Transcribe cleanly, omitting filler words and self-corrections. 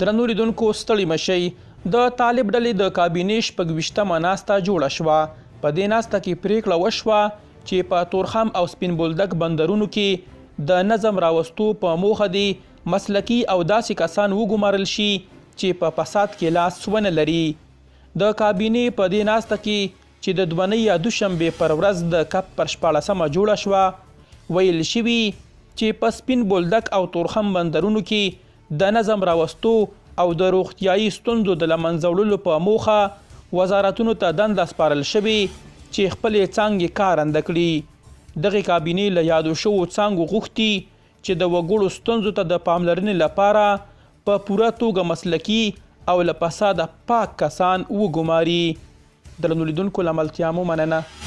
درنو لیدونکو ستړي مشئ. د طالب ډلې د کابینې 26مه ناسته جوړه شوه. په دې ناسته کې پریکړه وشوه چې په تورخم او سپین بولدک بندرونو کې د نظم راوستو په موخه دې مسلکي او داسې کسان وګمارل شي چې په فساد کې لاس ونه لري. د کابینې په دې ناسته کې چې د دونۍ یا دوشنبې پر ورځ د کب پر 16مه جوړه شوه، ویل شوي چې په سپین بولدک او تورخم بندرونو کې د نظم راوستو او د روغتیایي ستونزو د له منځه وړلو په موخه وزارتونو ته دنده سپارل شوې چې خپلې څانګې کارنده کړي. دغې کابینې له یادو شوو څانګو غوښتي چې د وګړو ستونزو ته د پاملرنې لپاره په پوره توګه مسلکي او له فساده پاک کسان وګماري. درنو لیدونکو له ملتیا مو مننه.